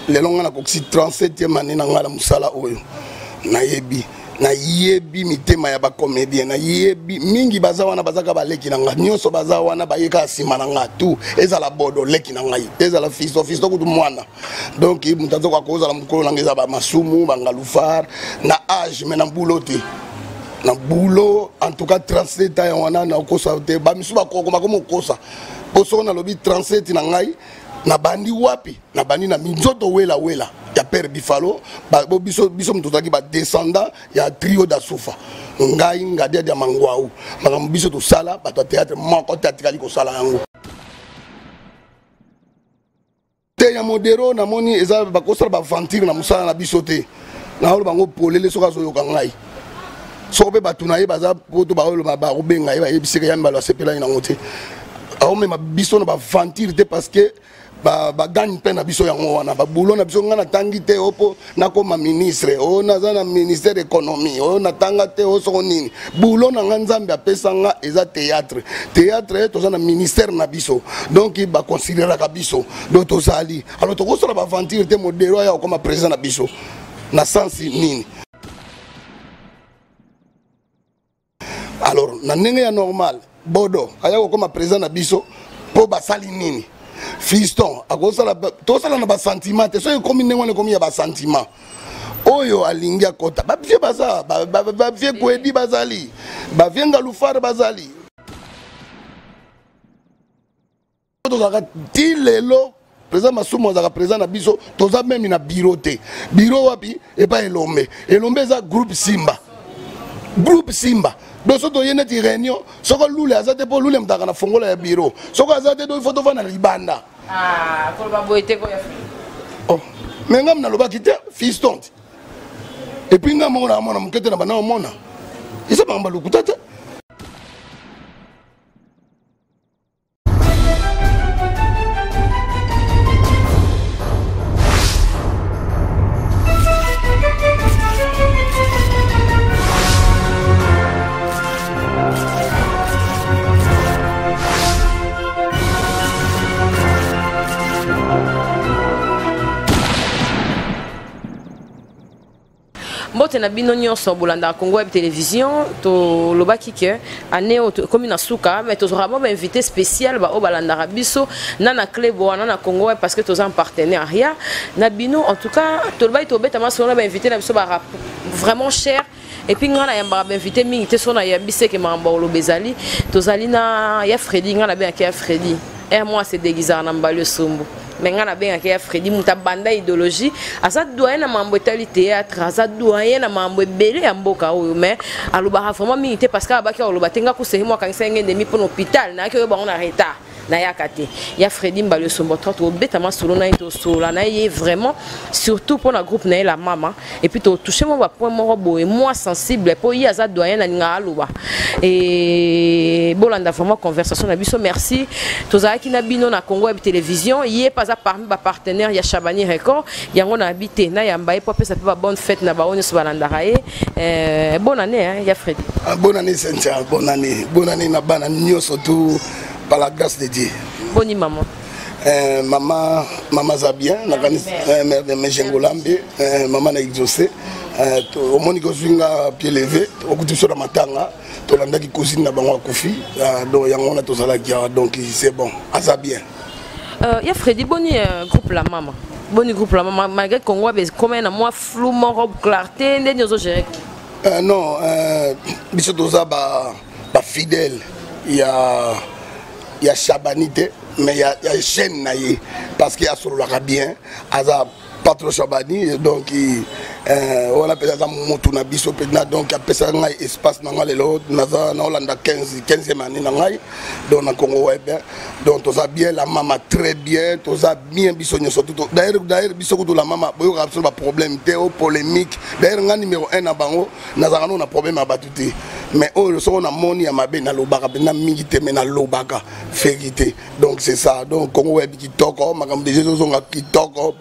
Lelo nga nakokisi 37e année na ngai na mosala oyo. Nayebi nayebi mitema ya bacomédien, nayebi mingi baza wana, bazaka baleki na ngai nyonso, baza wana baye kaka nsima na ngai tout. Ezala Bodo leki na ngai, ezala Fisto, Fisto kutu mwana. Donc moto azokoka kozala mokolo na ngai eza bamasumu bangalufar na age, mais na boulot te, na boulot en tout cas 37 ans wana nakosa te. Bamisu bakoko bakomi kokosa, mpo soko nalobi 37 na ngai, nabandi wapi? Nabandi na minzoto wela wela ya père Bifalo. Biso biso moto tozalaki badescendant ya trio dasufa, ngai Ngadiadi ya Mangwau. Makambo biso tosala, bato ya théâtre moko te atikali kosala yango te. Ya Modero, namoni eza bakosala baventure na mosala na biso te. Naoloba bango polele, soki azoyoka ngai, soko mpe bato na ye baza poto, baoloba, bakobenga ye, bayebiseke ya mbalo asepelaki nango te. Aomema biso na baventure te, parce que bagagne mpe na biso yango wana, babulo na biso. Ngai natangi te o mpo nakóma ministre o naza na ministère économie o natanga te o soko nini. Bulo na ngai Nzambe apesa nga eza théâtre. Théâtre, toza na ministère na biso, donc baconsidéraka biso, donc tozali. Alors tokosala baventure te. Modero aya okóma président na biso na sensi nini? Alors na ndenge ya normal, Bodo aya kokóma président na biso mpo basali nini? Fiston akosala, tosala na basentiment te. Soki ekomi ndenge wana, ekomi ya basentiment. Oyo alingi akota, bavie baza, bavie Kwedi bazali, bavie Ngalufare bazali. Tozalaka ti lelo, président Masumu azalaka président na biso. Toza même na bureau te. Bureau wapi? Epai Elombe. Elombe eza groupe Simba, groupe Simba. Donc so toye neti réunion, soko Lule aza te, mpo Lule mutaka na fongola ya bureau, soko aza te, donc il faut tovanda na libanda. Ah, koloba boye te koya. Oh, mais ngam nalobaki te, fiston te. Et puis nga moko na mona moke te na bana omona eza makambo ya lokuta te. Mbote na bino nyonso bolandaka Congo Web Télévision. Tolobaki ke année oyo ekomi na suka, mais tozwaka mwa bainvité spécial baoyo balandaka biso na club wana na Congo Web, parce que toza en partenariat na bino. En tout cas, tolobaki tobeta masolo na bainvité na biso ba vraiment cher. Et puis ngai nayambaka bainvité mingi te, so nayambi seke makambo ya koloba ezali. Tozali na ya Fredi. Ngai nabengaki ya Fredi r moi se déguisaka na Mbali Osombo, mais ngai nabengaki ya Fredi, moto abanda idéologie, aza doyen na makambo etali théâtre, aza doyen na makambo ebele ya mboka oyo, mais alobaka vraiment mingi te, parce que abaki aloba te. Nga kuseri mo akangisa ye ngendemi mpo na hôpital, nayaki oyo bango na retard, nayaka te. Ya Fredi Mbali Osombo 30, obeta masolo na ye, tosolola na ye vraiment, surtout mpo na groupe na ye la mama. Et puis totouche mwa bapoint moko boye mwa sensible, mpo ye aza doyen, alingaka aloba. E bolanda vraiment conversation na biso. Merci, tozalaki na bino na Congo Web Télévision. Ye mpe aza parmi bapartenaire ya Chabani Record. Yango nayebi te, nayamba ye mpo apesa mpe babonne fête na bango nyonso balandaka ye. Bonne année, hein, ya Fredi. Ah, bonne année Cynthia, bonne année, bonne année na bana nyonso tout, par la grâce de Dieu. Boni maman? Mama, mama aza bien, nakanisi mère de Mejengolambe, mama na exaucé. Omoni kozwi nga pied levé, okuti biso na matanga, tolandaki cousine na bango akufi, donc yango wana tozalaki awa. Donc c'est bon, aza bien. Ya Fredi, boni groupe la mama? Boni groupe la mama, malgré Congo ekoma na mwa flou moko, clarté ndeni ozogérer? Non, biso toza bafidèle ya Chabani te, mais ya chaîne na ye, parce que asololaka bien, aza patron Chabani. Donc wana mpenza aza motu na biso mpenza. Donc apesaka ngai espace na ngai. Lelo naza naolanda 15 15e année na ngai donc na Congo Web. Donc toza bien, la mama très bien, toza bien biso nyonso. D'ailleurs biso kutu la mama, boyokaka biso baproblème te o polémique. D'ailleurs ngai numéro 1 na bango, nazalaka no na problème ya bato te, mais oyo soko namoni ya mabe, nalobaka mpenza mingi te, mais nalobaka vérité. Donc c'est ça. Donc Congo Web kitoko, makambo déjà ezozonga kitoko.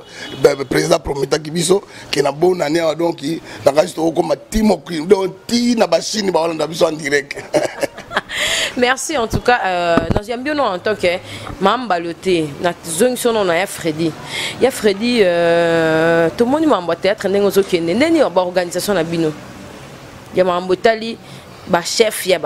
Président prometaki biso ke na bonne année awa, donc nakasi tokokoma ti mokili, donc ti na bachine baolanda biso en direct. Merci en tout cas. Nazwambi ono en tant que mambalo te, nazongisi ono na ya Fredi. Ya Fredi, tomoni mambo ya théâtre ndenge ozokende, ndeni baorganisation na bino ya makambo etali bachef ya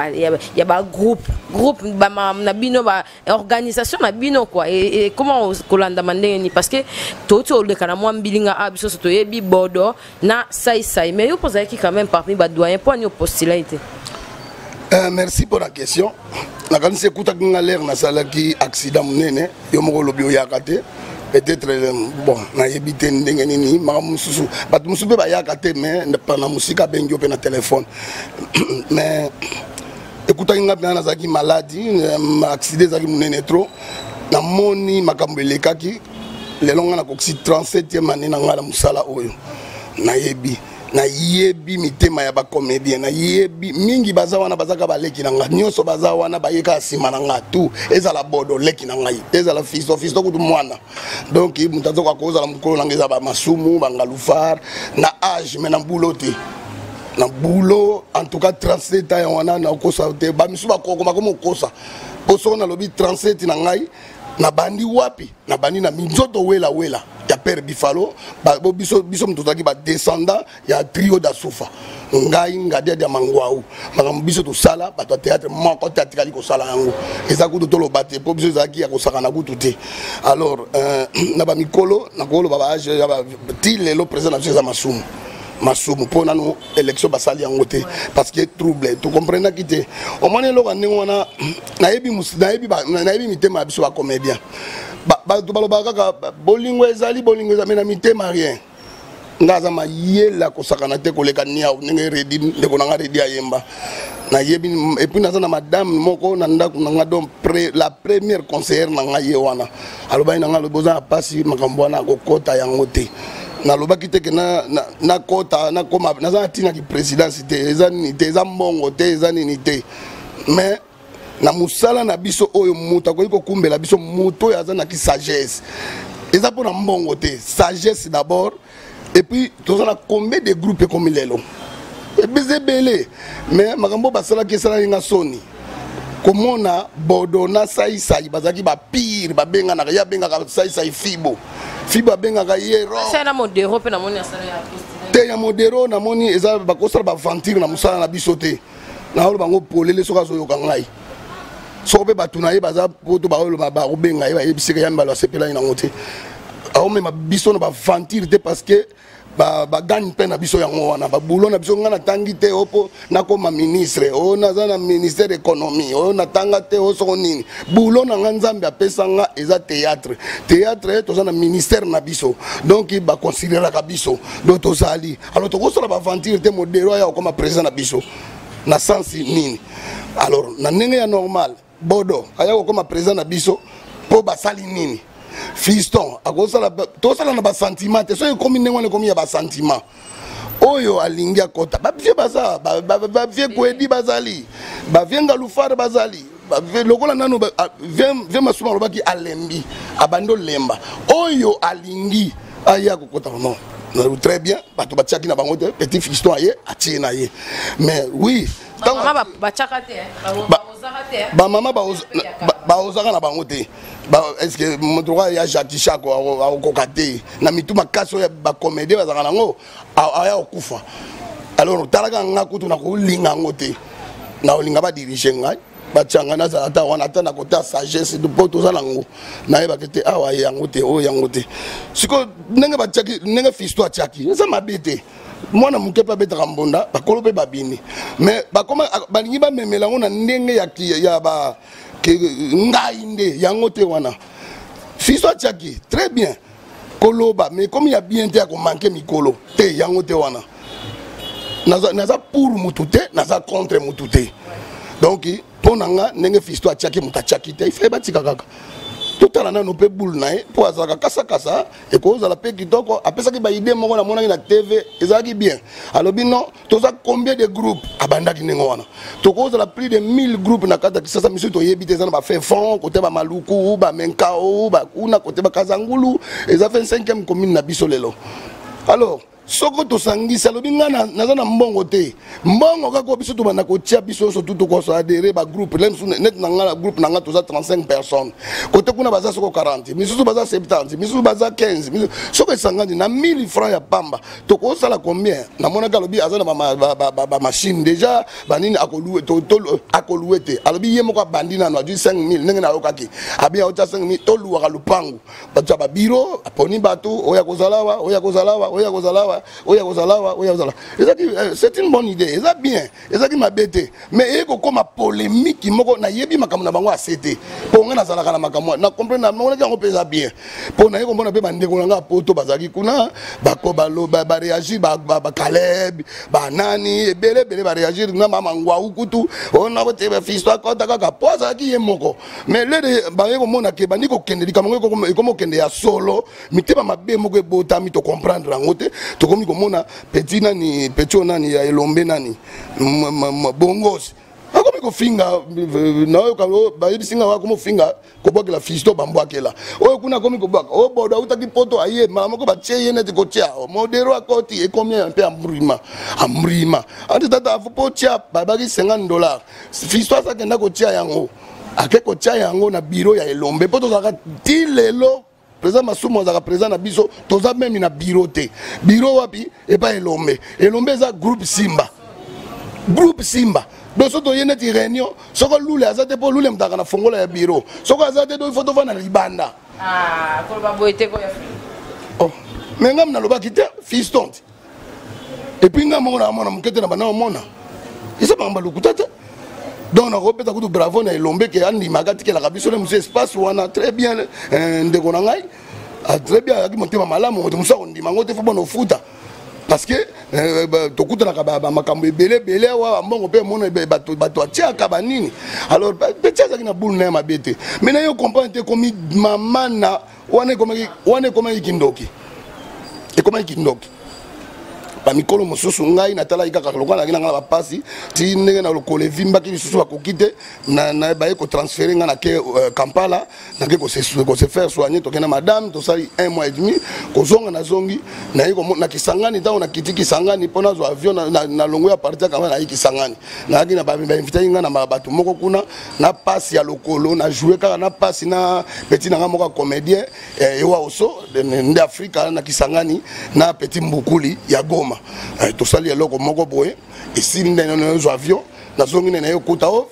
bagroupe groupe na bino, baorganisation na bino quoi, et comment kolandama ndenge nini? Parce que touti oleka na mwa mbilinga a biso so toyebi Bodo na Saisai, mais yo mpo ozalaki quand même parmi badoyen, mpo ani opostula te? Merci pour la question. Nakanisi ekutaki nga lere nasalaki accident monene. Yo moko olobi oyaka te peut-être. Bon, nayebi te ndenge nini makambo mosusu, bato mosusu mpe bayaka te, mais na mosika abengi yo mpe na telefone. Mais ekutaki nga mpena nazalaki maladi, accident ezalaki monene trop. Namoni makambo elekaki. Lelo nga nakokisi 37e année na ngai na mosala oyo. Nayebi mitema ya bacomédien, nayebi mingi baza wana, bazaka baleki na ngai nyonso baza wana, bayeka nsima na ngai tu. Ezala Bodo leki na ngai, ezala Fisto, Fisto kutu mwana. Donc moto azoka kozala mokolo na ngai eza bamasumu bangalufar na age, mais na boulot te, na boulot en tout cas 37 ans wana nakosa te. Bamisu bakokoma komokosa mpo soko nalobi 37 na ngai, nabandi wapi? Nabandi na minzoto wela wela ya père Bifalo. Biso moto tozalaki badescendant ya trio dasufa, ngai Ngadiadi ya Mangwau. Makambo biso tosala, bato ya théâtre moko te atikali kosala yango. Eza kutu toloba te, mpo biso ezalaki ya kosakana kutu te. Alors na bamikolo nakoloba baage ti lelo, président na biso eza Masumu. Masumu mpo nanu élection basali yango te, parce que trouble tokomprenaki te. Omoni eloko ya ndenge wana, nayebi mitema ya biso bacomédien. Bato balobaka kaka bolingo ezali, bolingo ezali, mais na mitema rien. Nga aza mayele akosakana te koleka niau ndenge Redi, ndeko na nga Redi ayemba, nayebi. Et puis naza na madame moko na ndako na nga, donc la première conseillère na ngai ye wana. Alobaki na nga, alobi oza na mpasi, makambo wana akokɔta yango te. Nalobaki te ke nakɔta, nakoma, naza na ntinaki présidence te, eza nini te, eza mbongo te, eza nini te. Mais na mosala na biso oyo, moto akoki kokumbela biso, moto oyo aza naki sagesse, eza mpona mbongo te, sagesse d'abord. Et puis toza na combien de groupe ekomi lelo? Eza ebele. Mais makambo basalaki esalaki nga soni komona Bodo na Saisai bazalaki bapire, babenganaka. Ye abengaka Saisai Fibo, Fibo abengaka ye na Modero mpe namoni asala ya te. Ya Modero namoni eza bakosala baventure na mosala na biso te. Naoloba bango polele, soki azoyoka ngai, soko mpe bato na ye baza poto, baoloba, bakobenga ye, bayebisika ya mbalo asepelaki nango te. Aomema biso na baventure te, parce que bagagne mpe na biso yango wana, babulo na biso. Ngai natangi te o mpo nakóma ministre o naza na ministère économie oyo natanga te o soko nini. Bulo na nga Nzambe apesa nga eza théâtre. Théâtre, toza na ministère na biso, donc baconsidéraka biso, donc tozali. Alors tokosala baventure te. Modero aya okóma président na biso na sensi nini? Alors na ndenge ya normal, Bodo aya kokóma président na biso mpo basali nini? Fiston akosala, tosala na basentiment te. Soki ekomi ndenge wana, ekomi ya basentiment. Oyo alingi akɔta, bavie baza, bavie Kwedi bazali, bavie Ngalufare bazali, lokola nano vie Masumu alobaki alembi, abandi olemba. Oyo alingi aya kokɔta, non, très bien. Bato batiaki na bango te, petit Fiston aye atie na ye, mais oui. Batiaka te. Bamama baozaka na bango te. Est ce que moto oyo ya Jacki Chako akokoka te na mitu makasi oyo bacomédien bazalaka nango? Aya kokufa. Alors talaka nga kutu nakolinga yango te, nakolinga badirige ngai, batia ngai nazala ata wana, ata na kota sagesse, mpo toza nango. Nayebaki te awa yango te, oyo yango te. Sikoyo ndenge batiaki, ndenge Fisto atiaki, eza mabe te. Mwana moke mpe abetaka mbonda, bakolo mpe babini, mais bakoma balingi bamemela yango na ndenge ya ba ngai nde yango te. Wana Fisto atiaki très bien koloba, mais komi ya bien te, ya komanke mikolo te, yango te wana. Naza pour mutu te, naza contre mutu te. Donc mpo na nga, ndenge Fisto atiaki, moto atiaki te, ifai batika kaka, totala nano mpe boule na ye, mpo azalaka kasakasa, ekozala mpe kitoko. Apesaki baide moko namonaki na TV, ezalaki bien. Alobi non, toza combien de groupe? Abandaki ndenge wana, tokozala plus de 1000 groupe na kati ya Kisasa. Misu toyebi te, eza na bafin fond kote bamaluku, bamenkao, bakuna kote bakazangulu, eza 25e commune na biso lelo. Alors Soko tosangisi, alobi ngai naza na mbongo te, mbongo kaka biso tobanda kotia biso nyonso tu tokoso adhérer bagroupe neti na ngai, na groupe na ngai toza 35 personnes, kote kuna baza soko 40, misusu baza 70, misusu baza 15. Soko esangani na 1000 francs ya pamba, tokosala combien? Namonaki alobi aza na bamachine déjà, banini, akolouer te. Alobi ye moko abandi nano, azwi 5000, ndenge nayokaki abi aotia 5000, toluwaka lupangu, bato ya babiro, aponi bato oyo akozala awa, oyo akozala awa, oyo akozala awa, oyo akozala awa, oyo akozala. Ezaki, c'est une bonne idée, eza bien, ezalaki mabe te, mais eye kokóma polémique moko. Nayebi makambo na bango ase te, mpo ngai nazalaka na makambo na comprendre. Namonaki yango mpe eza bien, mpo naye komona mpe bandeko na ngai poto bazalaki kuna, baréagir, bakaleb, banani ebele ebele baréagir na mama ngwau kutu ona bote bafisto akɔta kaka mpo azalaki ye moko. Mais lere baye komona ke bandi kokende, likambo yango ekoma okende ya solo, mitema mabe moko ebotami, tocomprendre yango te. Tokomi komona petit nani, petit oyo nani ya Elombe, nani, Bongosi, akomi kofinga. Nayoka bayebisi nga akomi kofinga, kobwakela Fisto, bambwakela oyo kuna, akomi kobwaka oyo bodo autaki poto, aye mbala moko batie ye neti kotia modero, akoti, ekomi mpe ambrima ambrima andi tata afu mpo tia babaki 50 $. Fisto azakenda kotia yango, ake kotia yango na biro ya Elombe, mpo tozalaka ti lelo président Masumu azalaka président na biso. Toza même na biro te. Biro wapi? Epai Elombe. Elombe eza groupe Simba, groupe Simba. Donc so toye neti réunion, soko Lule aza te, mpo Lule mutaka na fongola ya biro, soko aza te, donc il faut tovanda na libanda. Ah, koloba boye te koya. Oh, mais ngam nalobaki te, fiston te. Et puis nga moko naamona moke te na banda omona eza makambo lokuta te. Donc nakopesa kutu bravo na Elombe ke andimaka, atikelaka biso na mosu espace wana. Très bien, ndeko na ngai, très bien, azalaki motema malamu. Moto mosu akondima yango te, fo bona ofuta, parce que tokutanaka bamakambo ebele ebele awa, bambongo mpe emona bato atiaka banini. Alors petit azalaki na bulu na ye mabe te, mais na yo comprendre te, ekomi mama na wana, ekomaki kindoki, ekomaki kindoki. Bamikolo mosusu ngai natalaki kaka lokola nalaki na ngai na bapasi ti ndenge na lokolo evimbaki lisusu, bakoki te, baye kotransférer ngai, nake Kampala, nake kose faire soigner. Tokende na madame, tosali un mois et demi. Kozonga, nazongi, naye na Kisangani. Ntango nakiti Kisangani mpo nazwa avion na longo ya parti ya Kampala, naye Kisangani, nayaki na bainvitaki ngai na bato moko kuna na pasi ya lokolo. Na joue kaka na pasi na petit na ngai moko ya comédien, ewa oso nde Afrika na Kisangani, na petit Mbukuli ya Goma. Tosali eloko moko boye, esili nde nazwa avion, nazongi nde naye okuta o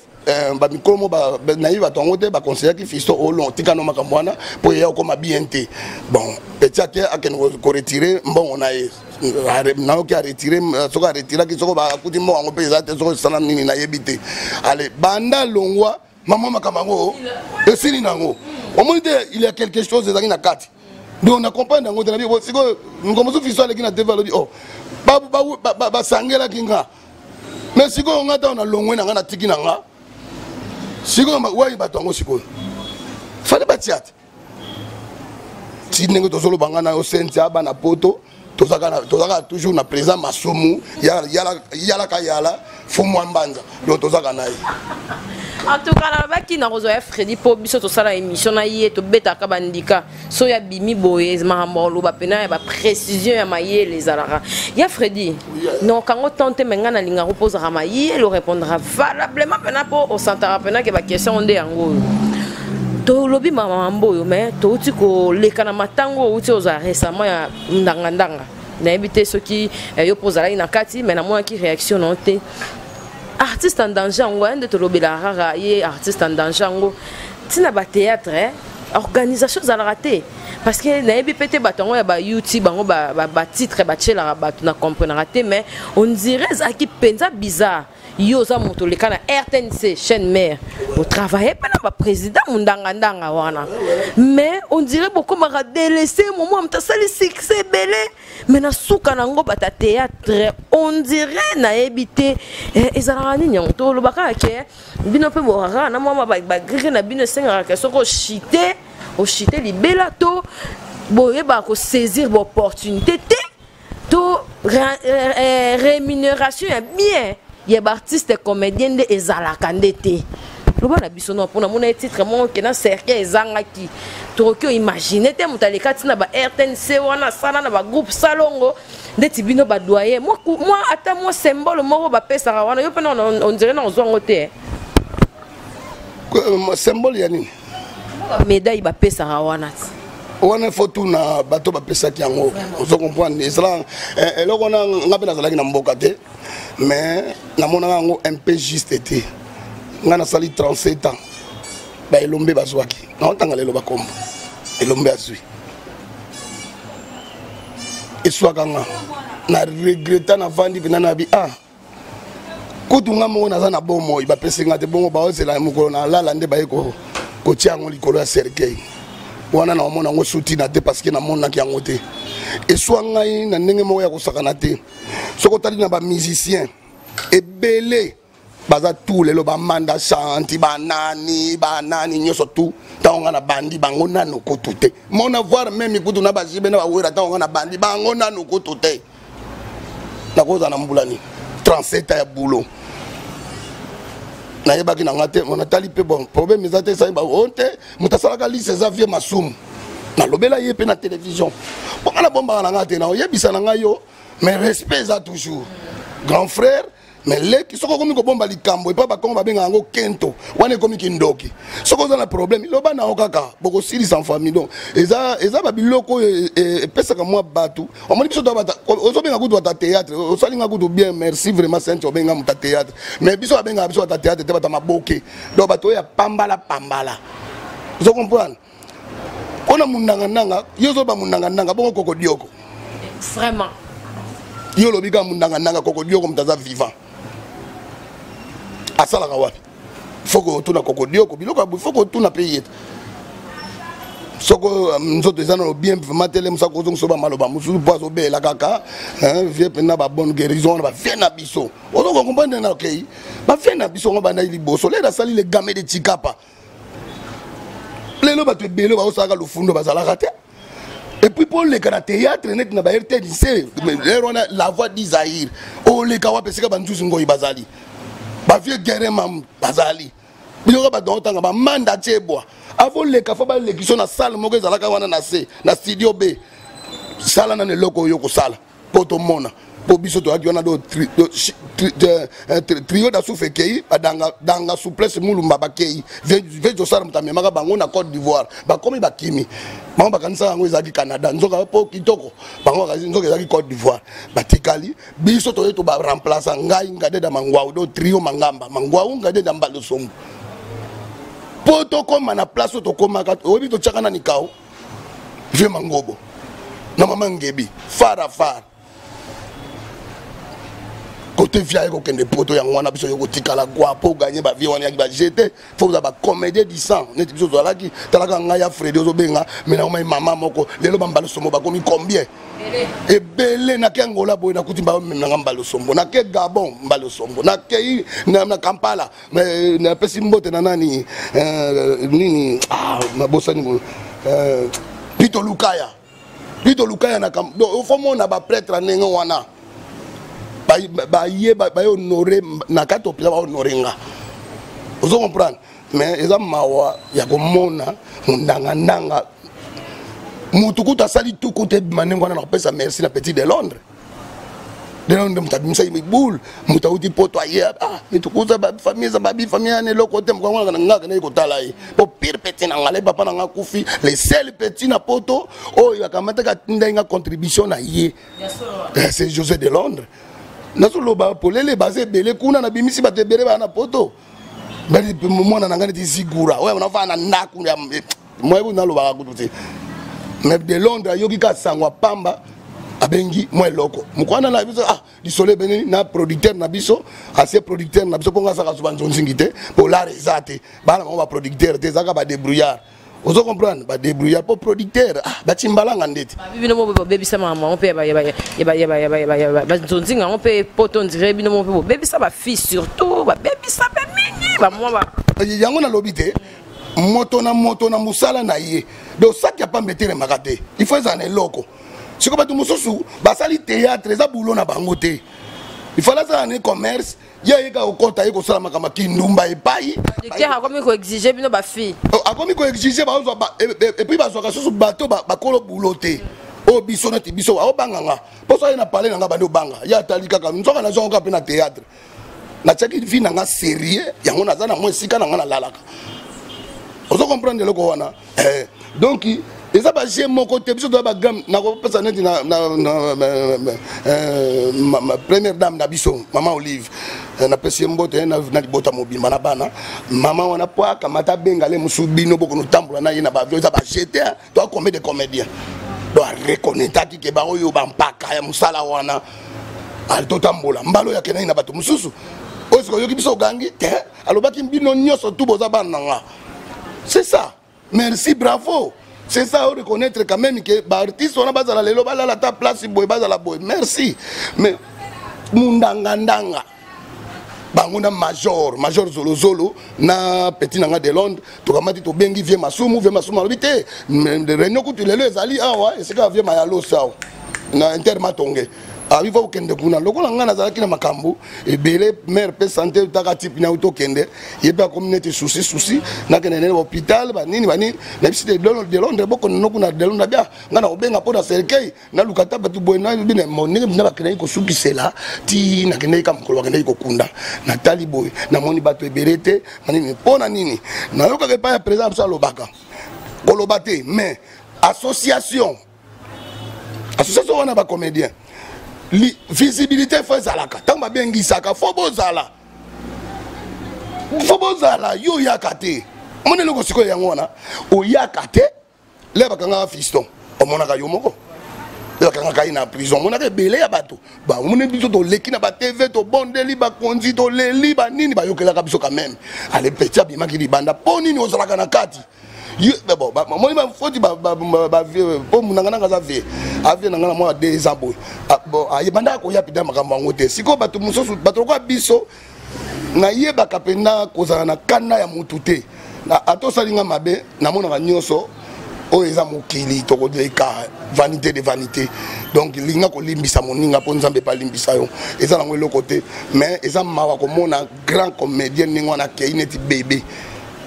bamikolo mo nayebi bato yango te, baconseillaki Fisto olon tikano makambo wana mpo eya okoma bien te. Bon, petit ake akende koretirer mbongo na ye, nayoki aretirer, soki aretiraki, soko bakuti mbongo yango mpe eza te, soko esala nini nayebi te. Ale banda longwa mama, makambo yango esili nango, omoni te, il y a quelque chose ezalaki na kati. Donc na comprendre yango te. Nabi sikoyo nko mosusu Fisto aleki na TV, alobi oh, basangelaki nga, mais sikoyo nga ntango nalongwe na nga, natiki na nga, sikoyo wayi bato yango sikoyo fale batia te. Ti ndenge tozoloba nga na yo, Sentia, bana poto, tozalaka toujours na président Masumu, yalaka yala fumu mbanza, donc tozalaka na ye. En tout cas, nalobaki nakozwa ya Fredi mpo biso tosala émission na ye, tobetaka bandika so ya bimi boye, makambo oloba mpena ya baprécision ya mayele ezalaka ya Fredi. Nokango tan te, me ngai nalingaka mpo ozalaka mayele, orépondra valablement mpena mpo osantaka mpena ke baquestion nde yango oyo tolobi makambo oyo. Mais touti koleka na matango outi ozala récemment ya ndangandanga, nayebi te soki yo mpo ozalaki na kati, mais namonaki réaction na yo te. Artiste en danger yango nde tolobelaka kaka ye, artiste en danger yango ntina bathéâtre, organisation ezalaka te, parce que nayebi mpe te bato yango ya bayouti bango batitre batielaka bato, na comprenaka te. Mais on dirait ezalaki mpenza bizarre. Yo oza moto oleka na RTNC, chaîne mère, otravaille mpe na baprésident mondangandanga wana, mais on dirait bokomaka délaissé momo moto asali succès ebele, mais na suka nango bato ya théâtre, on dirait nayebi te ezalaka nini yango. Tolobaka ke bino mpe bokaka na mwa bagrike na bino, esengaka ke soki oshite, oshite libela, to boyebaka kosaisir baopportunité te, to rémunération ya bien ya baartiste comédien nde ezalaka nde te. Loba na biso no mpona mona ye titre moko ke na cercueil ezangaki. Tokoki oimagine te moto aleka ntina ba RTNC wana asala na bagroupe salongo ndeti bino badoyen mwa ata mwa symbole moko bapesaka wana yo mpe on dirait na ozwa yango te. Symbole ya nini? Médaille bapesaka wana ti. Wana fo tuna bato bapesaki yango, ozo comprendre. Ezala eloko wana, nga mpe nazalaki na mboka te, mais namonaka yango un peu juste te. Nga nasali 37 ans, baelombe bazwaki, naotanga lelo bakombo elombe azwi, eswaka nga na regreta. Navandi mpena na bi ah, kutu nga moko naza na bomoi, bapesi nga te. Bongo baozela mokolo nalala nde baye kotia yango likolo ya cercueil wana. Naomona yango sutina te, parce que namonaki yango te. Eswa ngai na ndenge moko ya kosakana te. Soki otali na bamusicien ebele baza tout lelo, bamanda chanti, banani banani nyonso tout, ntango nga na bandi, bango nano kutu te. Mona voir même kutu na bajibe na bawera, ntango nga na bandi, bango nano kutu te. Nakozala na mbula nini? 37 ans ya boulot, nayebaki na nga te. Natali mpe, bon, problème eza te. Esali o te, moto asalaka liste eza vieux Masumu. Nalobela ye mpe na télévision mpo nga nabombaka na nga te, na oyebisa na ngai yo, mais respect eza toujours grand frère. Mais leki, soki okomi kobomba likambo epa bakongo, babengaka yango kento, wana ekomi kindoki. Soki oza na problème, loba na yo kaka, bokosilisa en famille. Donc eza babiloko oyo epesaka mwa bato. Omoni biso ozobenga kutu bata théâtre, osalinga kutu bien, merci vraiment. Sainte obenga moto ya théâtre, mais biso babengaka biso bata théâtre te, bata maboke. Donc bato oyo ya pambala pambala, ozo comprendre, mpona mundangandanga, yo ozoba mundangandanga bongo koko dioko. Vraiment. Yo olobi kaka mundangandanga, koko dioko moto aza vivant asalaka wapi? Faut kotuna koko dioko biloko ya boye, faut kotuna mpe ye soko nzoto eza nano bien vraiment. Tele mosaka ozongisa bamaloba mosusu mpo azobela kaka vieux mpena. Babonne guérison wana, bavieux na biso, ozo comprendre na okei, bavieux na biso ngo bandaki liboso. Lelo asali le game de Chikapa, lelo bato ebele baosalaka lufundo bazalaka te. Et puis mpo oleka na théâtre neti na ba RTNC lero wana, La Voix du Zaïre, oleka wapi esika banzuzi ngoi bazali, bavieux guerre mam bazali, biloko bato otanga, bamanda tiebwa. Avoleka, fo baleki so na salle moko ezalaka wana na se na studio B. Sala nano eloko oyo kosala mpo tomona, mpo biso toyaki wana do trio dasufa ekei, badanga danga souplesse mulumba bakei ve josala, moto amemaka bango na Côte d'Ivoire, bakomi bakimi. Bango bakanisaka yango ezalaki Canada, nzoka mpo kitoko bango nzoka ezalaki Côte d'Ivoire. Batikali, biso toye tobaremplace, ngai Ngadeda Mangwau, do trio Mangamba Mangwau Ngadeda Mbalosombo, mpo tokóma na place oyo tokomaka. Oyebi, totiaka nani kao vieux Mangobo na mama Ngebi fara fara kote via ye kokende poto. Yango wana biso yo kotikala kwa mpo ganye bavieux wana yaki bajete, fo kozala bacomédien du sang neti biso tozalaki. Talaka ngai ya Fredi, ozobenga me nakomai mama moko. Lelo bambala sombo bakomi combien? Ebele. Nake Angola boye, nakuti bamemnanga mbala sombo. Nake Gabon, mbala sombo. Nakei na Kampala, napesi mbote na nani, nini, nabosani, Pito Lukaya, Pito Lukaya na. Donc faut mona baprêtre ndenge wana baye baye honore na kati opesa, bahonore nga, ozo comprendre. Mais eza mawa ya komona mondangandanga, mutu kutu asali tuku te ebima ndenge wana. Na kopesa merci na petit de Londres, de Londres, moto abimisaki mibule, moto auti poto aye. Ah, mitukuza bafamille eza babi famille yana eloko te. Mokango na ngaka naye kotala ye po pire petit na ngai, papa na nga akufi, le seul petit na poto oyo akamataka atindai nga contribution na ye, c'est José de Londres. Nazoloba polele, baza ebele kuna, nabimisi bato ebele baa na poto. Mwana na ngai neti Zigura oyo nafaa na ndako moyebi, nalobaka kutu te. Mais de Londres ayoki ka sango ya pamba, abengi mwa eloko mokwana na biso. Ah, lisolo ebeni na producteur na biso, asie producteur na biso, mpo nga asaka so banzonzingi te, mpo lare eza te, bana bango baproducteur te, ezaka badébrouillard, ozo comprendre, badébrouillard mpo producteur, ah, bacimbalanga ndeti. Bino mo bobebisa makambo yango mpe banzonzinga yango mpe poto ondire bino mo mpe bobebisa bafille, surtout babebisa mpe mingi bamwa. Yango nalobi te, moto na moto na mosala na ye. Donc saki ya pamba etelemaka te, il faut ezala na eloko. Sikoyo bato mosusu basali théâtre, eza boulot na bango te. Il fallait asala ne commerce, ye ayeka kokɔta, ye kosala makambo kindumba epai. Producteur akomi koexige bino bafille. Oh, akomi koexige, bazwa et puis bazwaka susu bato bakolo bulo te. Oyo biso neti biso aobanganga mposo aye na pale na nga, bandi obanga ye, atali kaka nzoka nazwango kaka mpe na théâtre. Natiaki vie na nga sérieux, yango naza na mwa esika na nga nalalaka. Ozo comprendre eloko wana? Eh, donc eza bajeu moko te. Biso toza bagrand. Nakopesa neti na première dame na biso, mama Olive, napesi ye mbote na libota mobimba na bana. Mama wana po akamata, abenga le mosusu, bino bokono tambola na ye na baavion, eza bajeu te. Toa combien de comédien? Donc areconnaîtaki ke baoyo bampaka ya mosala wana totambola mbala oyo akendaki na bato mosusu. Oyo sikoyo oyoki biso ogangi te, alobaki bino nyonso tu boza bana na nga. C'est ça, merci, bravo. C'est ça, reconnaître quand même que baartiste wana bazala lelo, balala ta place boye, bazala boye, merci. Mais mundangandanga bango na major Zolozolo na petit na nga de Londres, tokamati, tobengi vieux Masumu. Vieux Masumu alobi te, réunion kutu lelo ezali awa, esika ya vieux Mayalosi awa na Intermatonge. Abi fa kokende kuna. Lokola ngai nazalaki na makambo ebele, mare mpe santé taka type na tokende, ye mpe akomi neti souci souci, nakende nene bahôpital banini banini. Nayebisi de Londres, bokonde no kuna. De Londres abia ngai na kobenga mpo na cercueil, naluka ta bato boye ndenge bina bakendaki kosukisela ti nakendaki ka mokolo bakendaki kokunda. Natali boye, namoni bato ebele te. Manini mpo na nini? Nayokaka epai ya président biso, alobaka koloba te, mais association wana bacomédien, visibilité fo ezalaka. Ntango babengisaka, fo bozala, fo bozala. Yo oyaka te, omoni eloko sikoyo yango wana, oyaka te. Le bakangaka Fiston, omonaka yo moko. Le bakangaka ye na prison, omonaka ebele ya bato bamoni. Biso toleki na batv, tobondeli bakonzi, toleli banini, bayokelaka biso quand même. Ale petit abimaki libanda, mpo nini ozalaka na kati? Omoni bafoti mpo nanga nanga aza vie avie na nga na mwa 2 ans boye ayebandaka koya pida makambo yango te. Sikoyo bato mosusu, bato lokola biso, nayebaka mpenza kozala na kanda ya motu te. Ata osali nga mabe, namonaka nyonso oyo eza mokili, tokoleka, vanité de vanité. Donc linga kolimbisa moninga mpo Nzambe epe alimbisa yo. Eza nango eloko te, mais eza mawa komona grand comédien ndenge wana akei neti bébé,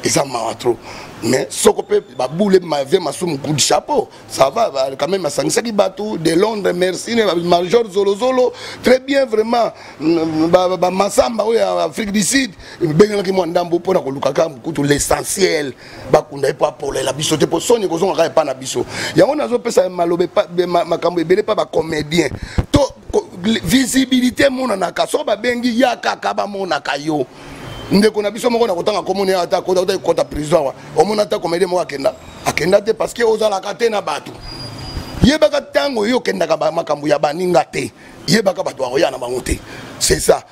eza mawa trop. Mais soko mpe babule vieux Masumu, coup de chapeau, ça va quand même, asangisaki bato de Londres, merci. Major Zolozolo, très bien vraiment. Bamasamba oyo ya Afrique du Sud ebengelaki mwa ndambo mpona kolukaka kutu l'essentiel, bakunda ye mpo apolela biso te, mpo soni ekozongaka epa na biso. Yango nazopesa maloba, makambo ebele mpa bacomédien to visibilité emonanaka. Soko babengi ya kaka, bamonaka yo. Ndeko na biso moko na kotanga komona ye, ata kota kota prison awa, omona ata comédien moko akenda, akenda te, parce que ozalaka te na bato. Yebaka ntango yo okendaka makambo ya baninga te, yebaka bato bakoya na bango te. C'est ça.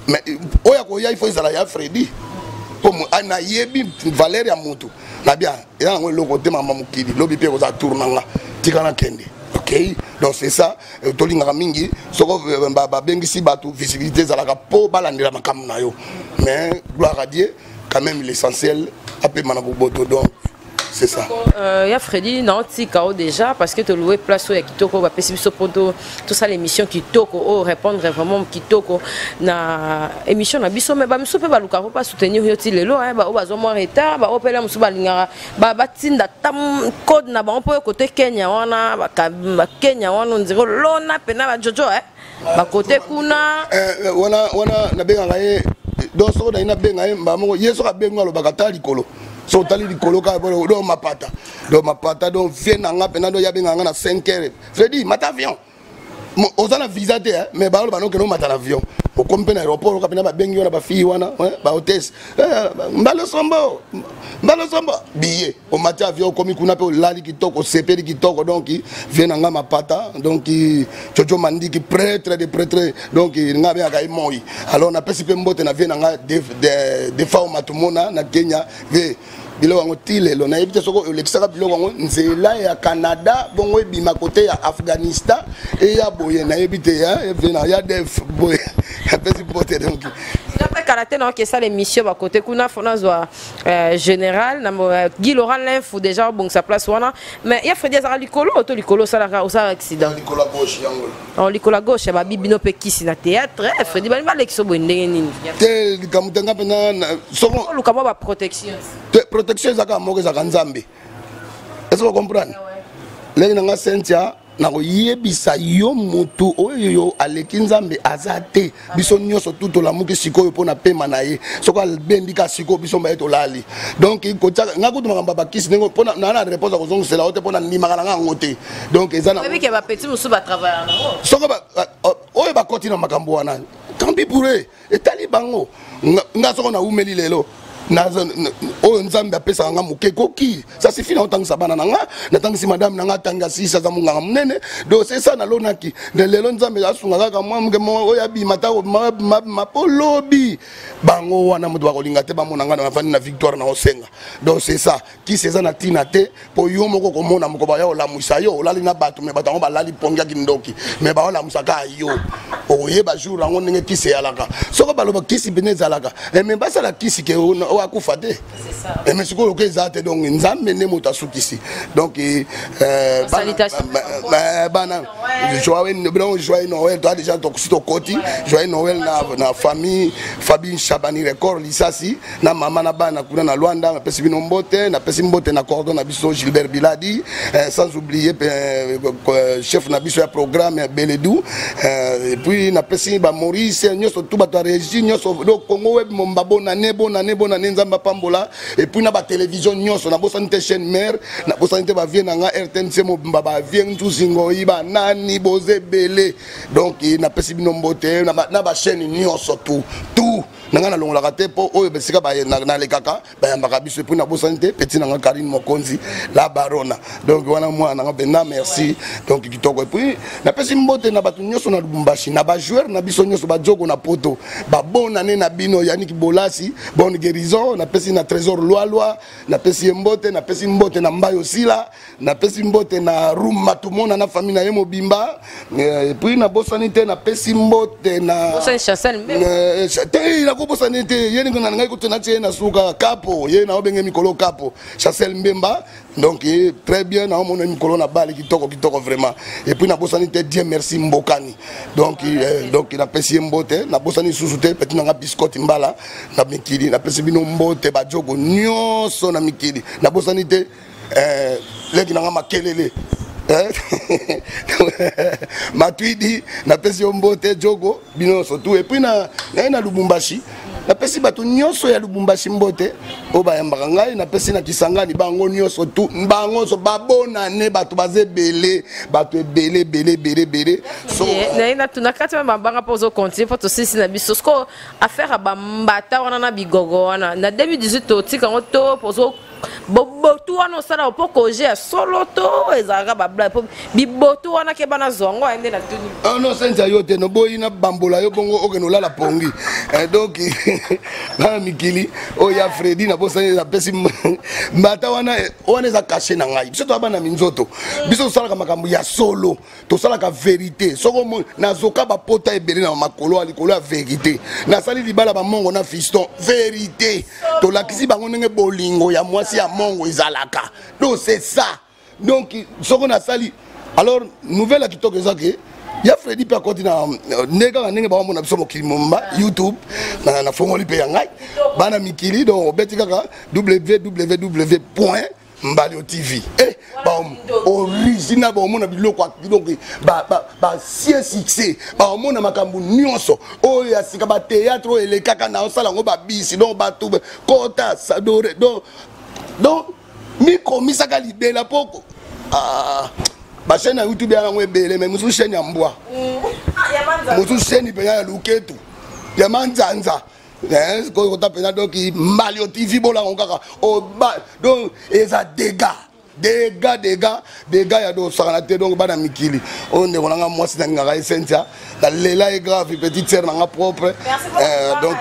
Mais oyo akoya, il faut ezala ya Fredi, mpo nayebi valeur ya motu na bien. Eza yango eloko te, mama mokili. Lobi mpe kozala tour na nga, tika nakende. Ok, donc c'est ça. Tolingaka mingi soko babengisi bato, visibilité ezalaka mpo balandela makambo na yo. Mais gloire à Dieu quand même, l'essentiel apema na boboto. Donc c'est ça. Ya Fredi, naotika o déjà parce que toloué place oyo ya kitoko bapesi biso mpo tosala émission kitoko oyo, répondre vraiment kitoko na émission na biso. Mais bamisu mpe balukaka mpo basoutenir yo ti lelo, oyo bazwa mwa retard, baoyo mpela mosusu balingaka batinda ta code na bango mpo yo kote Kenya wana, bakenya wana ondire olona mpena bajojo bakote kuna. Wana nabengaka ye, donc soko naye nabenga ye mbala moko, ye soki abengi, alobaka ta likolo. So otali likolo kaka, donc mapata, donc mapata, donc vie na nga mpena. Donc ye abengaka nga na 5 heures: "Fredi, mata avion." Oza na visa te, mais baloba nokende, omata na avion, okomi mpe na aéroport, oka mpena babengi yo na bafille wana, bahôtesse: "Mbala sombo, mbala sombo billet." Omati avion, okomi kuna mpe olali kitoko, osepeli kitoko. Donc vie na nga mapata, donc Jojo Mandiki, prêtre de prêtre, donc nga abengaka ye moi. Alors napesi mpe mbote na vie na nga Defao Matumona na Kenya. Vie, biloko yango ti lelo nayebi te soki olekisaka biloko yango nzela ya Canada, bongo ebima kote ya Afghanistan, eya boye, nayebi te. Ya def boye, apesi mbote donc. Kala te naoki esala émission bakote kuna fo nazwa général na Guy Laurent Linfou déjà obongisa place wana. Mais ya Fredi azalaka likolo to likolo osalaka osala accident? Likolo ya gauche yango. Oh, likolo ya gauche. Babi bino mpe kisi na théâtre. Fredi, balingi balekisa boye ndenge nini? Te, likambo te. Nga mpena soko oluka mwa baprotection. Te, protection ezaka moko, ezalaka Nzambe. Est ce que comprendre? Ndenge na nga, Cynthia, nakoyebisa yo, motu oyo aleki Nzambe aza te. Biso nyonso tu tolamuki sikoyo mpo na pema na ye. Soki abendi ka sikoyo, biso mbaye tolali. Donc kotia nga kutu makambo ya bakisi ndenge mpo na na réponse ya kozongisela yo te, mpo na ndimaka na nga yango te. Donc eza na oyebi ke bapeti mosusu batravaillaka nango. Soko oyo bakoti na makambo wana, tant pis pour eux, etali bango. Nga soko naumeli lelo, oyo Nzambe apesaka nga moke ekoki, ça suffit. Na otangisa bana na nga, natangisi madame na nga, atangi asisi, aza monganga monene. Donc c'est ça, nalonaki nde lelo Nzambe asunga kaka mwa moke oyo abima ta mpo lobi bango wana moto bakolinga te bamona nga na bafandi na victoire na osenga. Donc c'est ça, kisi eza na ntina te, mpo yo moko komona moko baya olamwisa yo, olali na bato, me bato yango balali pongiaki ndoki, me baolamusaka yo, okoyeba jour yango ndenge kisi eyalaka. Soko baloba kisi mpena ezalaka, me basala kisi ke oyo akufa te, me sikoyo oke eza te. Donc Nzambe nde moto asukisi. Donc bana, joyeux Noël. Toa déjà tokosi, tokoti joyeux Noël na famille Fabien Chabani Record Lisasi, na mama na bana kuna na Lwanda. Napesi bino mbote, napesi mbote na cordon na biso Gilbert Biladi, sans oublier chef na biso ya programme ya Beledu. Et puis napesi baMaurice nyonso tu, bato ya régie nyonso. Donc Congo Web momba, bonane, bonane, bonane, Nzambe apambola. Et puis na batélévision nyonso, nabosani te chaîne mare, nabosani te bavie na nga RTNC mobimba, bavie Nzuzi banani boza ebele. Donc napesi bino mbote na bachaîne nyonso tout tout na ngai. Nalongolaka te, mpo oyo besika nalekaka bayambaka biso. Et puis nabosani te petit na nga Karine Mokonzi la Barona. Donc wana mwana nanga mpenza, merci. Donc kitoko. Et puis napesi mbote na bato nyonso na Lubumbashi, na bajoueur na biso nyonso bajogo na poto, babonane na bino. Yaniki Bolasi, bonne guérison. Napesi na Trésor Lwalwa, napesi ye mbote. Napesi mbote na Mbayo Sila, napesi mbote na Rum Matumona na famille na ye mobimba. Et puis nabosani te, napesi mbote na te, nakobosani te ye na ngai kutu natie ye na suka kapo, ye naobenge mikolo kapo Chancel Mbemba. Donc très bien, naomona mikolo na bale kitoko kitoko vraiment. Et puis nabosani te Dieu merci Mbokani. Donc napesi ye mbote. Nabosani lisusu te petit nanga Biscotte Mbala na mikili. Napesi bino mbote, bajogo nyonso na mikili. Nabosani te leki nanga Makelele Matwidi, napesi yo mbote jogo, bino nyonso tu. Et puis naye na Lubumbashi, napesi bato nyonso ya Lubumbashi mbote oyo bayambaka ngai. Napesi na Kisangani, bango nyonso tu, bango nyonso babonane. Bato baza ebele, bato ebele ebele ebele ebele. Naye natuna kati ya mabanga mpo ozocontinue, mpo tosisi na biso siko affaire ya bambata wana na bigogo wana na 2018. Totika yango to pozo bobotu wana osala mpo koje ya solo to ezalaka babla mpo bibotu wana ke bana zwa yango aye nde natuni. Ah non, senza yo te, noboyi na bambola yo bongo okende olala pongi. Donc bana mikili, oyo ya Fredi, nabosani, napesi mbata wana. Wana eza kashe na ngai. Biso toya bana minzoto, biso tosalaka makambo ya solo, tosalaka vérité. Soko nazoka bapota ebele na makolo ya likolo ya vérité. Nasali libala bamongo na fiston, vérité. Tolakisi bango ndenge bolingo ya mwasi ya mongo ezalaka. Donc c'est ça. Donc soko nasali, alors nouvelle ya kitoko eza ke ya Fredi mpe akoti na nde kaka ndenge bawamona biso mokili momba YouTube. Nafongoli mpe ya ngai, bana mikili. Donc obeti kaka www point Mbalio TV, original, baomona biloko, donc basie succès, baomona makambo nyonso oyo ya sika, bathéâtre oyo elekaka na osala yango, babisi. Donc bato kota sadore, donc mikomisaka libela mpo bachaîne ya YouTube ya yango ebele, mais mosusu chaîne ya mbwa, mosusu chaîne mpenza ya luketu ya manzanza kota mpenza. Donc Mbalio TV, bolango kaka, donc eza dégâts, dégâts, dégâts, dégâts ya dosakana te. Donc bana mikili, oyo ndeko nanga mwasi nalingaka ye Cynthia, nalela ye grave, petite sœur nanga propre. Donc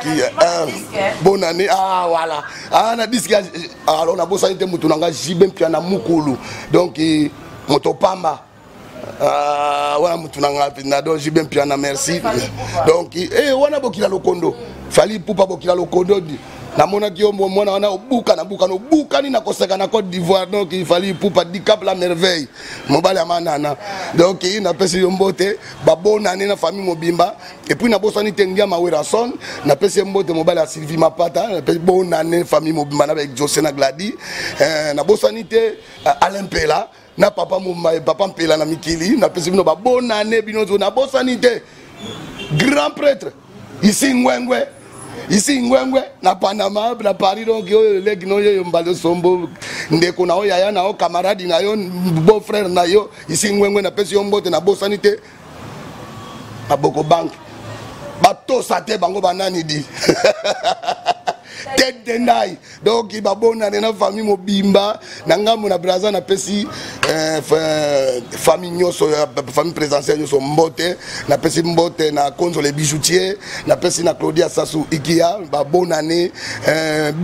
bonne année. Ah voilà, ah na disque. Alors nabosani te motu nanga Jibe Mpia na mukulu, donc moto pamba wana mutu na nga mpenza. Donc Jibe Mpiana, merci. Donc wana bokila lokondo. Fally Ipupa bokila lokondodi namonaki yo mwana wana obukana bukana obukani na koseka na Côte d'Ivoire. Donc Fally Ipupa Dicap la merveille, mobali ya manana. Donc napesi yo mbote, babonane na famille mobimba. Et puis nabosani te Ngiama Werrason, napesi ye mbote, mobali ya Sylvie Mapata, napesi bonane famille mobimba na baexaucé na Gladi. Nabosani te Alain Mpela na papa papa Mpela na mikili, napesi bino babonane bino. Nabosani te grand prêtre ici Ngwengwe, ici Ngwengwe na Panama na Paris. Donc oyo eleki no oyo Mbala Sombo, ndeko na yo, yaya na yo, camarade na yo, beau frère na yo ici Ngwengwe, napesi yo mbote. Nabosani te Maboko Bank, batosa te bango banani di tete de ndai. Donc babonane na famille mobimba na ngambo na Braza. Napesi famille nyonso, famille présidentielle nyonso mbote. Napesi mbote na Konzo le bijoutier, napesi na Claudia Sasu Ikia, babonane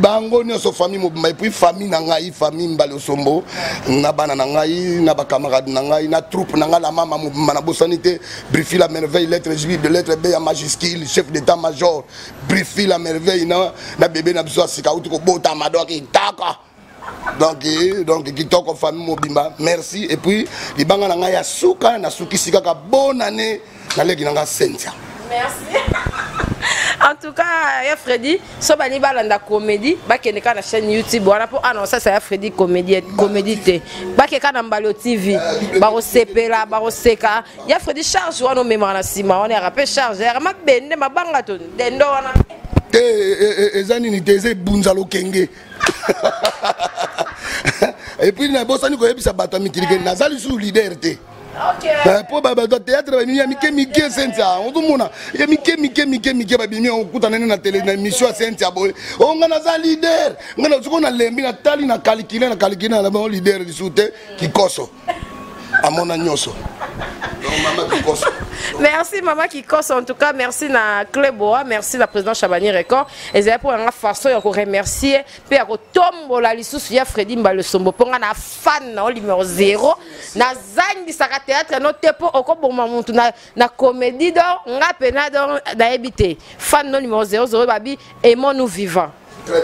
bango nyonso, famille mobimba. Et puis famille na ngai, famille Mbala Osombo, na bana na ngai, na bacamarade na ngai, na troupe na ngai, la mama mobimba. Nabosani te Brifi la merveille, lettre J, lettre B ya majuscule, chef d'état major Brifi la merveille na bébé na biso ya sika auti kobotama. Donc itaka, donc kitoko, famille mobimba, merci. Et puis libanga na ngai ya suka, nasukisi kaka bonane naleki na ngai Cynthia. Merci. En tout cas, ya Freddy, so balingi balanda comédie, bakende kaka na chaîne YouTube wana mpo ana osasa ya Freddy comédie, comédie te, bakeka kaka na Mbalio TV, bakosepela, bakoseka. Ya Freddy, charge wana omemaka na nsima wana yaka mpe charge yaka mabende mabanga to dendo wana? Te, eza nini te, eza ebunza lokenge. Et puis nabosani koyebisa bato ya mikili ke naza lisusu leader te, mpo bato ya théâtre babimi ya mike mike. Sentia ozomona ya mike mike mike mike babimi, okutana nde na télé na émission ya Sentia boye: "O nga naza leader." Nga na sikoyo nalembi, natali, na calcule, na calcule na bango, leader lisusu te. Kikoso amona nyonso. Donc mama Kikoso. Merci mama Kikoso. En tout cas, merci na Cleboa, merci na président Chabani Record. Ezali mpo nanga façon ya koremercier mpe ya kotombola lisusu ya Fredi Mbalesombo, mpo nga na fan na o numéro 0, nazangisaka théâtre no te, mpo okoboma mutu na comédie. Donc nga pena, donc nayebi te, fan no numéro 00, babi aimons nous vivants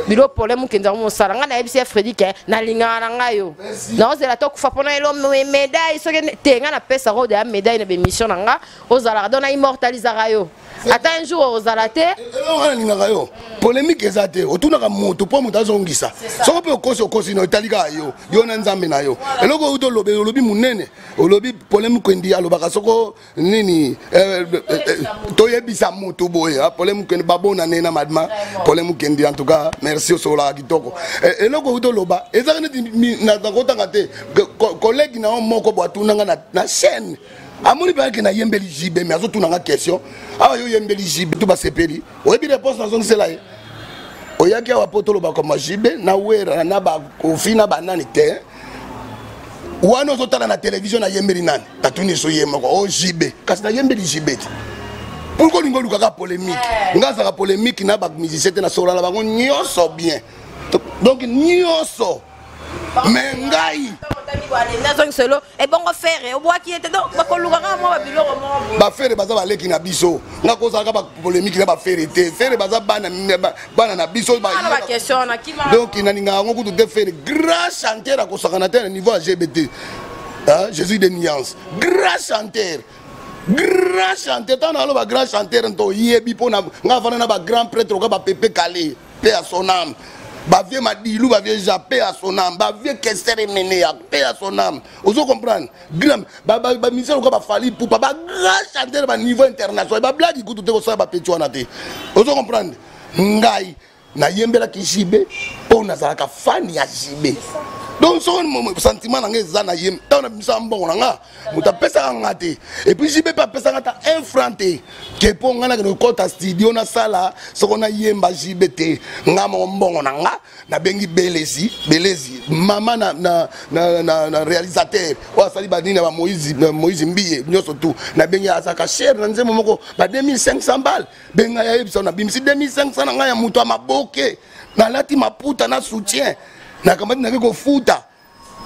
bilo problème okende yango mosala. Ngai nayebisi ya Fredi ke nalingaka na ngai yo, naozela tokufa mpona elo médaille soki te. Ngai napesaka oyo ya médaille na bémission na nga, ozalaka donc na immortalisaka yo, ata un jour ozala te. Eloko nga nalingaka yo, polémique eza te. Otunaka moto mpo moto azongisa. Soko mpe okosi, okosi na etali kaka yo, yo na Nzambe na yo. Eloko oyo olobi, olobi monene, olobi polémique endi alobaka soko nini, toyebisa moto boye. Polémique endi, babonane na madma polémique endi. En tout cas, merci, osololaka kitoko. Eloko oyo toloba ezaka neti nakotanga te. Collègue na yo moko bo atunanga na chaîne, amoni mpe ake nayembeli JB, mais azotunanga question: "Awa yo oyembeli JB to basepeli?" Oyebi réponse nazongisela ye? Oyaki awa mpo tolobaka ma JB na Wera na bakofi na banani te. Wana ozotala na télévision, nayembeli nani? Natuni so ye moko o JB, kasi nayembeli JB te. Pourquoi olingi olukaka polémique? Nga azalaka polémique na bamusicien te, nasola na bango nyonso bien, donc nyonso, mais ngai Nazongiselo ebongo Ferre obwaki ye te, donc bakolukaka mwa babiloko moko. Baferre baza baleki na biso. Nga kozalaka bapolémique na baferre te. Ferre baza bana, bana na biso. Baquestion wana kima. Donc nalingaka yango kutu te. Ferre grand chanteur, akosakana te na niveau ya GBT. Jésus de nuance, grand chanteur, grand chanteur. Ntango naloba grand chanteur, nto oyebi mpo nga avanda na bagrand prêtre oka bapepe kale, paix à son âme, bavieux Madilu, bavieux Ja, paix à son âme, bavieux Kester Emeneya, paix à son âme. Ozo comprendre, grand bamusicien lokola baFally Ipupa, bagrand chanteur baniveau international, bablagi kutu te kosala bapeti wana te. Ozo comprendre, ngai nayembelaki JB mpo nazalaka fan ya JB. Donc soko sentiment na ngai eza na ye, ntango nabimisaka mbongo na nga, moto apesaka nga te. Et puis JB mpe apesaka ata un franc te ke mpo ngai nakende kokɔta studio nasala soko nayemba JB te. Nga moko mbongo na nga, nabengi Belezi, Belezi mama na réalisateur oyo asali banini na bamoïse, Moïse Mbiye nyonso tu. Nabengi, azalaka cher na nzembo moko ba 2500 bale. Benga ya yebisa, nabimisi 2500 na ngai ya moto ya maboke, nalati maputa na soutien, nakamati, nake kofuta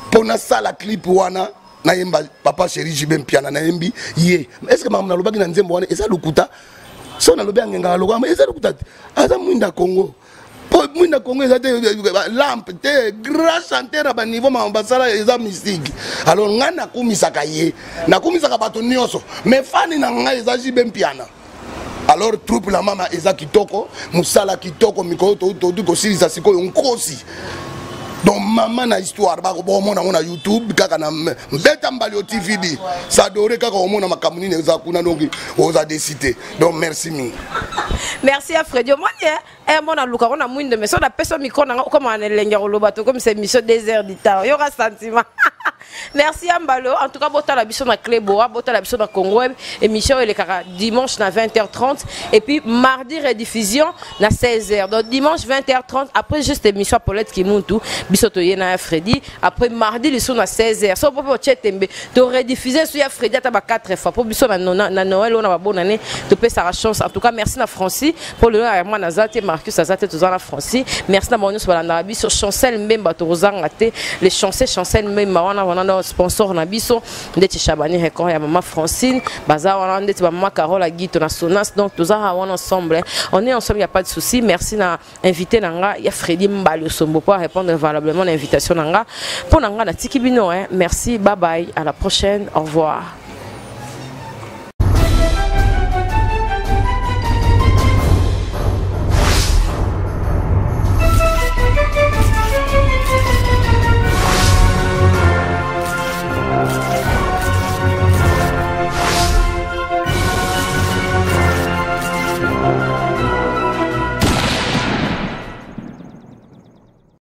mpo nasala clip wana, nayemba Papa Chéri JB Mpiana. Nayembi ye. Est ce que makambo nalobaki na nzembo wana eza lokuta? So nalobi angengaka lokola eza lokuta te, aza mwinda Congo, po mwinda Congo eza te lampe te, grand chanteur ya baniveau, makambo basala eza mystique. Alors ngai nakumisaka ye, nakumisaka bato nyonso, mais fani na ngai eza JB Mpiana. Alors troupe la mama eza kitoko, mosala kitoko. Mikolo totuki kosilisa sikoyo Nkosi, donc mama na histoire, bakomona yango na YouTube kaka na mbeta mbali o tvd sadore, kaka omona makambo nini eza kuna, donc oza desi te. Donc merci mingi. Merci à Fredi. Omoni e mona luka ngo na mwindo, mais so napesa micro nanga, okoma na elenge ya koloba, tokomisa émission 2 heures du temps, yoka sentiment. Merci ya Mbalo. En tout cas, botala biso na Clé Boa, botala biso na Congo Web. Émission elekaka dimanche na 20h30 et puis mardi rediffusion na 16h. Donc dimanche 20h30, après juste émission Paulette Kimuntu, biso toye na ya Freddy, après mardi liso na 16h. So popo otie tembe, to rediffuser so ya Freddy ata ba 4 fois po biso na na Noël ona ba bonne année, topesaka chance. En tout cas, merci na Francis po lelo ya mwana aza te, Marcus aza te, toza na Francis. Merci na bango nyonso balandaka biso. Chancel Mbemba, tokozanga te les Chancel, Chancel Mbemba wana wana na sponsor na biso, ndeti Chabani Record ya mama Francine baza wana, ndeti bamama Carole Agito na Sonas. Donc tozaka wana ensemble, on est ensemble, y a pas de souci. Merci na invité na nga ya Freddy Mbali Osombo pour répondre valablement na invitation na nga. Mpo na nga, natiki bino hein. Merci, bye bye, à la prochaine, au revoir.